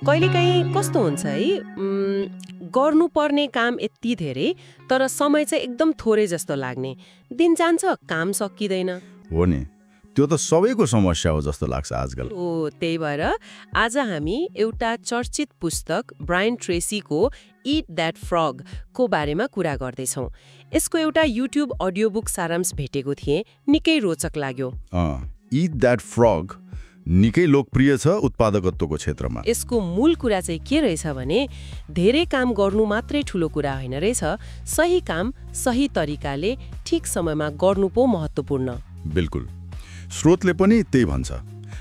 कहिलेकाहीँ कस्तो हुन्छ है, गर्नुपर्ने काम यति धेरै तर समय चाहिँ एकदम थोरै जस्तो लाग्ने, दिन जान्छ काम सकिँदैन। हो नि, त्यो त सबैको समस्या हो जस्तो लाग्छ आजकल। त्यही भएर आज हामी एउटा चर्चित पुस्तक ब्रायन ट्रेसीको इट द्याट फ्रग को बारेमा कुरा गर्दैछौँ। यसको एउटा युट्युब अडियो बुक सारांश भेटेको थिएँ, निकै रोचक लाग्यो। इट द्याट फ्रग निकै लोकप्रिय छ उत्पादकत्वको क्षेत्रमा। यसको मूल कुरा चाहिँ के रहेछ भने धेरै काम गर्नु मात्रै ठुलो कुरा होइन रहेछ, सही काम सही तरिकाले ठिक समयमा गर्नु पो महत्त्वपूर्ण। बिल्कुल, स्रोतले पनि त्यही भन्छ।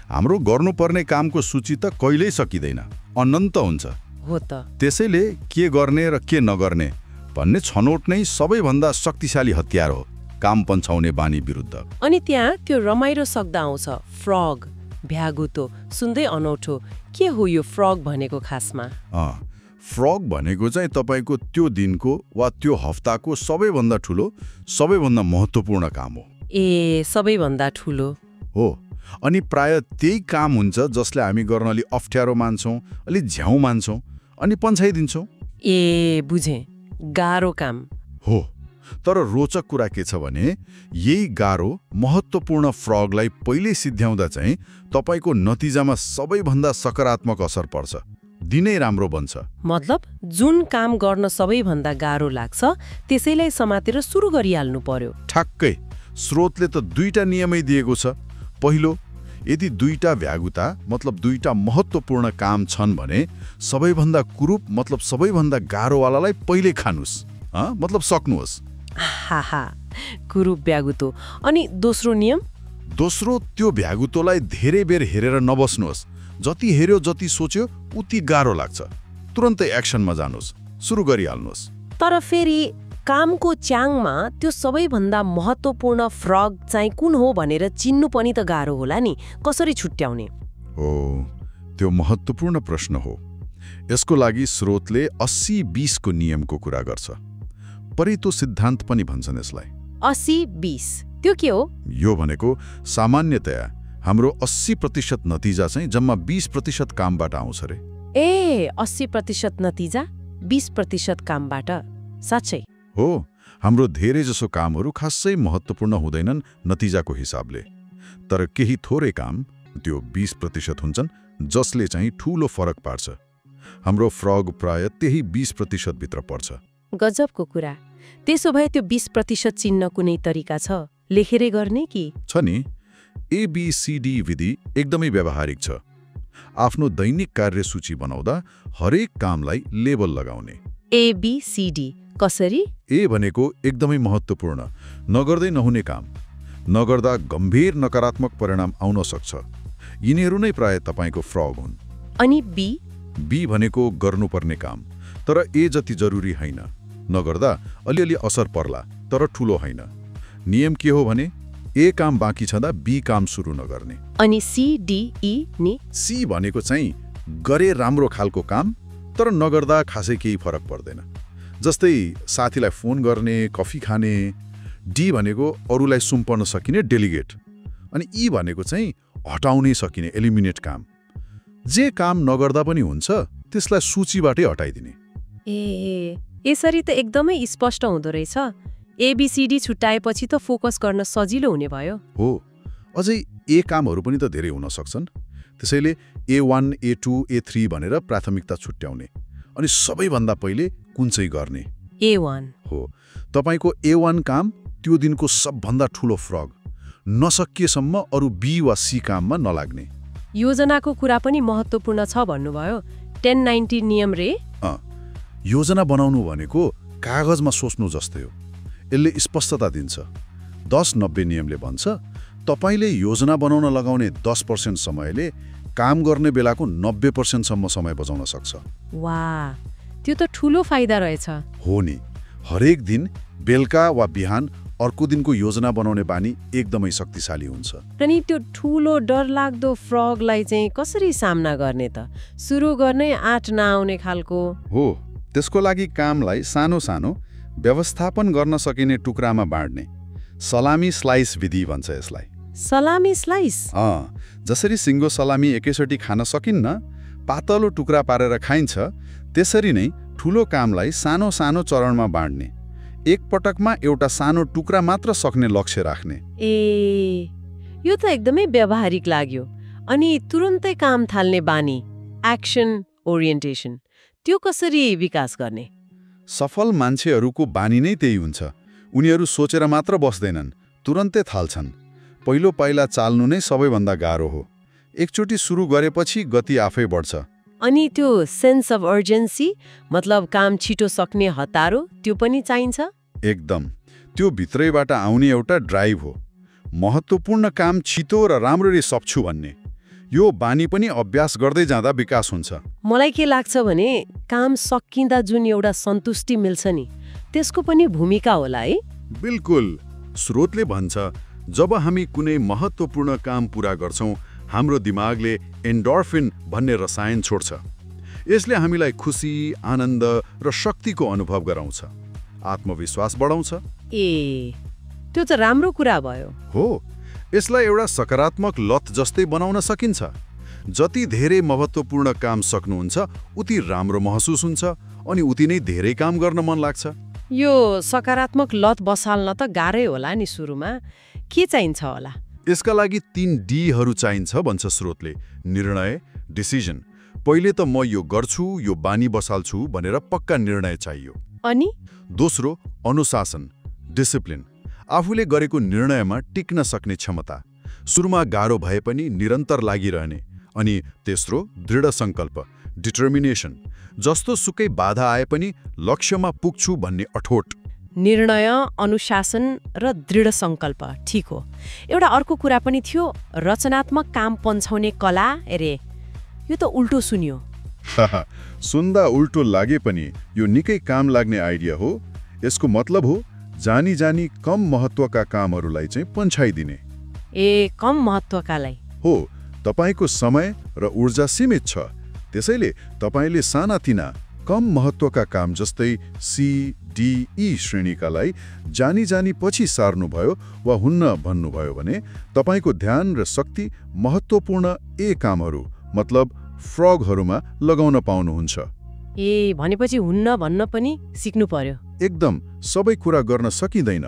हाम्रो गर्नुपर्ने कामको सूची त कहिल्यै सकिँदैन, अनन्त हुन्छ। हो त। त्यसैले के गर्ने र के नगर्ने भन्ने छनौट नै सबैभन्दा शक्तिशाली हतियार हो काम पन्छाउने बानी विरुद्ध। अनि त्यहाँ त्यो रमाइलो शब्द आउँछ, फ्रग, भ्यागुतो। सुन्दै अनौठो, के हो यो फ्रग भनेको खासमा? फ्रग भनेको चाहिँ तपाईँको त्यो दिनको वा त्यो हप्ताको सबैभन्दा ठुलो, सबैभन्दा महत्त्वपूर्ण काम हो। सबैभन्दा ठुलो हो। अनि प्राय त्यही काम हुन्छ जसले हामी गर्न अलि अप्ठ्यारो मान्छौँ, अलि झ्याउ मान्छौँ अनि पन्छाइदिन्छौँ। बुझेँ, गाह्रो काम हो। तर रोचक कुरा के छ भने यही गाह्रो महत्त्वपूर्ण फ्रगलाई पहिले सिद्ध्याउँदा चाहिँ तपाईँको नतिजामा सबैभन्दा सकारात्मक असर पर्छ, दिनै राम्रो बन्छ। मतलब जुन काम गर्न सबैभन्दा गाह्रो लाग्छ त्यसैलाई समातेर सुरु गरिहाल्नु पर्यो। ठ्याक्कै। स्रोतले त दुईटा नियमै दिएको छ। पहिलो, यदि दुईटा भ्यागुता मतलब दुईटा महत्त्वपूर्ण काम छन् भने सबैभन्दा कुरूप मतलब सबैभन्दा गाह्रोवालालाई पहिले खानुस्, मतलब सक्नुहोस्। कुरूप भ्यागुतो। अनि दोस्रो नियम? दोस्रो, त्यो भ्यागुतोलाई धेरै बेर हेरेर नबस्नुहोस्। जति हेर्यो जति सोच्यो उति गाह्रो लाग्छ, तुरन्तै एक्सनमा जानुहोस्, सुरु गरिहाल्नुहोस्। तर फेरि कामको च्याङमा त्यो सबैभन्दा महत्त्वपूर्ण फ्रग चाहिँ कुन हो भनेर चिन्नु पनि त गाह्रो होला नि, कसरी छुट्याउने? हो, त्यो महत्त्वपूर्ण प्रश्न हो। यसको लागि स्रोतले 80-20 को नियमको कुरा गर्छ। परेतो सिद्धान्त पनि भन्छन् यसलाई। 80-20 त्यो के हो? यो भनेको सामान्यतया हाम्रो 80% नतिजा चाहिँ जम्मा 20% कामबाट आउँछ रे। 80% नतिजा 20% कामबाट? साँच्चै? हो। हाम्रो धेरै जसो कामहरू खासै महत्त्वपूर्ण हुँदैनन् नतिजाको हिसाबले, तर केही थोरै काम त्यो 20% हुन्छन् जसले चाहिँ ठूलो फरक पार्छ। हाम्रो फ्रग प्राय त्यही 20% भित्र पर्छ। गजबको कुरा। त्यसो भए त्यो 20% चिन्न कुनै तरिका छ, लेखेरै गर्ने कि? छ नि। ABCD विधि एकदमै व्यावहारिक छ। आफ्नो दैनिक कार्यसूची बनाउँदा हरेक कामलाई लेबल लगाउने। ABCD कसरी? ए भनेको एकदमै महत्त्वपूर्ण, नगर्दै नहुने काम, नगर्दा गम्भीर नकारात्मक परिणाम आउन सक्छ। यिनीहरू नै प्राय तपाईँको फ्रग हुन्। अनि बी भनेको गर्नुपर्ने काम, तर ए जति जरुरी होइन, नगर्दा अलिअलि असर पर्ला तर ठुलो होइन। नियम के हो भने ए काम बाँकी छँदा बी काम सुरु नगर्ने। अनि CDE नि? सी भनेको चाहिँ गरे राम्रो खालको काम तर नगर्दा खासै केही फरक पर्दैन, जस्तै साथीलाई फोन गर्ने, कफी खाने। डी भनेको अरूलाई सुम्पन सकिने, डेलिगेट। अनि ई भनेको चाहिँ हटाउनै सकिने, एलिमिनेट काम। जे काम नगर्दा पनि हुन्छ त्यसलाई सूचीबाटै हटाइदिने। यसरी त एकदमै स्पष्ट हुँदो रहेछ। ABCD छुट्याएपछि त फोकस गर्न सजिलो हुने भयो। हो। अझै ए कामहरू पनि त धेरै हुन सक्छन्, त्यसैले A1, A2, A3 भनेर प्राथमिकता छुट्याउने अनि सबैभन्दा पहिले कुन चाहिँ गर्ने। A1 हो। तपाईँको A1 काम त्यो दिनको सबभन्दा ठुलो फ्रग, नसकिएसम्म अरू बी वा सी काममा नलाग्ने। योजनाको कुरा पनि महत्त्वपूर्ण छ भन्नुभयो। 10-90 नियम रे? योजना बनाउनु भनेको कागजमा सोच्नु जस्तै हो। यसले स्पष्टता दिन्छ। 10-90 नियमले भन्छ तपाईँले योजना बनाउन लगाउने 10% समयले काम गर्ने बेलाको 90% सम्म समय बचाउन सक्छ। वाह, त्यो त ठुलो फाइदा रहेछ। हो नि। हरेक दिन बेलुका वा बिहान अर्को दिनको योजना बनाउने बानी एकदमै शक्तिशाली हुन्छ। र नि त्यो ठुलो डरलाग्दो फ्रगलाई चाहिँ कसरी सामना गर्ने त? सुरु गर्नै आँट नआउने खालको? हो। त्यसको लागि कामलाई सानो सानो व्यवस्थापन गर्न सकिने टुक्रामा बाँड्ने। सलामी स्लाइस विधि भन्छ यसलाई। सलामी स्लाइस? जसरी सिङ्गो सलामी एकैचोटि खान सकिन्न, पातलो टुक्रा पारेर खाइन्छ, त्यसरी नै ठूलो कामलाई सानो सानो चरणमा बाँड्ने। एक पटकमा एउटा सानो टुक्रा मात्र सक्ने लक्ष्य राख्ने। ए, यो त एकदमै व्यावहारिक लाग्यो। अनि तुरुन्तै काम थाल्ने बानी, एक्सन ओरिएन्टेसन, त्यो कसरी विकास गर्ने? सफल मान्छेहरूको बानी नै त्यही हुन्छ। उनीहरू सोचेर मात्र बस्दैनन्, तुरन्तै थाल्छन्। पहिलो पाइला चाल्नु नै सबैभन्दा गाह्रो हो। एकचोटि सुरु गरेपछि गति आफै बढ्छ। अनि त्यो सेन्स अफ अर्जेन्सी, मतलब काम छिटो सक्ने हतारो, त्यो पनि चाहिन्छ? एकदम। त्यो भित्रैबाट आउने एउटा ड्राइभ हो। महत्त्वपूर्ण काम छिटो र राम्ररी सक्छु भन्ने। यो बानी पनि अभ्यास गर्दै जाँदा विकास हुन्छ। मलाई के लाग्छ भने काम सकिँदा जुन एउटा सन्तुष्टि मिल्छ नि, त्यसको पनि भूमिका होला है? बिल्कुल। स्रोतले भन्छ, जब हामी कुनै महत्त्वपूर्ण काम पूरा गर्छौँ, हाम्रो दिमागले एन्डोर्फिन भन्ने रसायन छोड्छ। यसले हामीलाई खुसी, आनन्द र शक्तिको अनुभव गराउँछ। आत्मविश्वास बढाउँछ। ए, त्यो त राम्रो कुरा भयो। हो, यसलाई एउटा सकारात्मक लत जस्तै बनाउन सकिन्छ। जति धेरै महत्त्वपूर्ण काम सक्नुहुन्छ, उति राम्रो महसुस हुन्छ अनि उति नै धेरै काम गर्न मन लाग्छ। यो सकारात्मक लत बसाल्न त गाह्रै होला नि सुरुमा। के चाहिन्छ होला? यसका लागि 3 डीहरू चाहिन्छ भन्छ स्रोतले। निर्णय, डिसिजन। पहिले त म यो गर्छु, यो बानी बसाल्छु भनेर पक्का निर्णय चाहियो। अनि दोस्रो, अनुशासन, डिसिप्लिन। आफूले गरेको निर्णयमा टिक्न सक्ने क्षमता। सुरुमा गाह्रो भए पनि निरन्तर लागिरहने। अनि तेस्रो, दृढ सङ्कल्प, डिटर्मिनेसन। जस्तो सुकै बाधा आए पनि लक्ष्यमा पुग्छु भन्ने अठोट। निर्णय, अनुशासन र दृढ सङ्कल्प, ठिक हो। एउटा अर्को कुरा पनि थियो, रचनात्मक काम पन्छाउने कला। अरे, यो त उल्टो सुन्यो। सुन्दा उल्टो लागे पनि यो निकै काम लाग्ने आइडिया हो। यसको मतलब हो जानी जानी कम महत्त्वका कामहरूलाई चाहिँ पन्छाइदिने। ए, कम महत्त्वकालाई? हो। तपाईको समय र ऊर्जा सीमित छ, त्यसैले तपाईले सानातिना कम महत्त्वका काम जस्तै सी, डी, ई श्रेणीकालाई जानी जानी पछि सार्नुभयो वा हुन्न भन्नुभयो भने तपाईको ध्यान र शक्ति महत्त्वपूर्ण ए कामहरू मतलब फ्रगहरूमा लगाउन पाउनुहुन्छ। ए, भनेपछि हुन्न भन्न पनि सिक्नु पर्यो। एकदम। सबै कुरा गर्न सकिँदैन।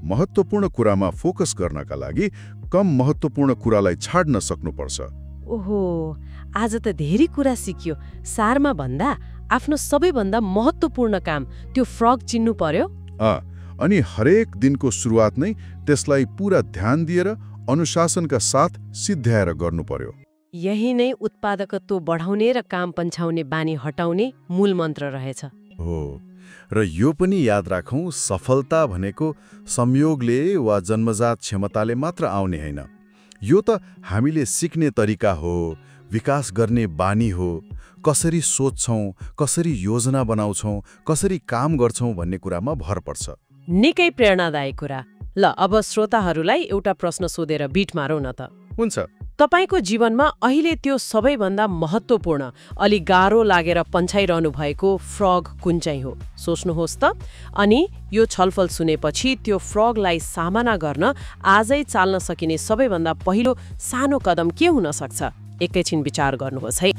महत्त्वपूर्ण कुरामा फोकस गर्नका लागि कम महत्त्वपूर्ण कुरालाई छाड्न सक्नुपर्छ। ओहो, आज त धेरै कुरा सिकियो। सारमा भन्दा आफ्नो सबैभन्दा महत्त्वपूर्ण काम, त्यो फ्रग चिन्नु पर्यो। अनि हरेक दिनको सुरुवात नै त्यसलाई पूरा ध्यान दिएर अनुशासनका साथ सिद्ध्याएर गर्नु पर्यो। यही नै उत्पादकत्व बढाउने र काम पन्छाउने बानी हटाउने मूल मन्त्र रहेछ। हो, र यो पनि याद राखौँ, सफलता भनेको संयोगले वा जन्मजात क्षमताले मात्र आउने होइन। यो त हामीले सिक्ने तरिका हो, विकास गर्ने बानी हो। कसरी सोच्छौँ, कसरी योजना बनाउँछौँ, कसरी काम गर्छौँ भन्ने कुरामा भर पर्छ। निकै प्रेरणादायक कुरा। ल, अब श्रोताहरूलाई एउटा प्रश्न सोधेर बिट मारौँ न त। हुन्छ। तपाईको जीवनमा अहिले त्यो सबैभन्दा महत्त्वपूर्ण, अलि गाह्रो लागेर पन्छाइरहनु भएको फ्रग कुन चाहिँ हो? सोच्नुहोस् त। अनि यो छलफल सुनेपछि त्यो फ्रगलाई सामना गर्न आजै चाल्न सकिने सबैभन्दा पहिलो सानो कदम के हुन सक्छ? एकैछिन विचार गर्नुहोस् है।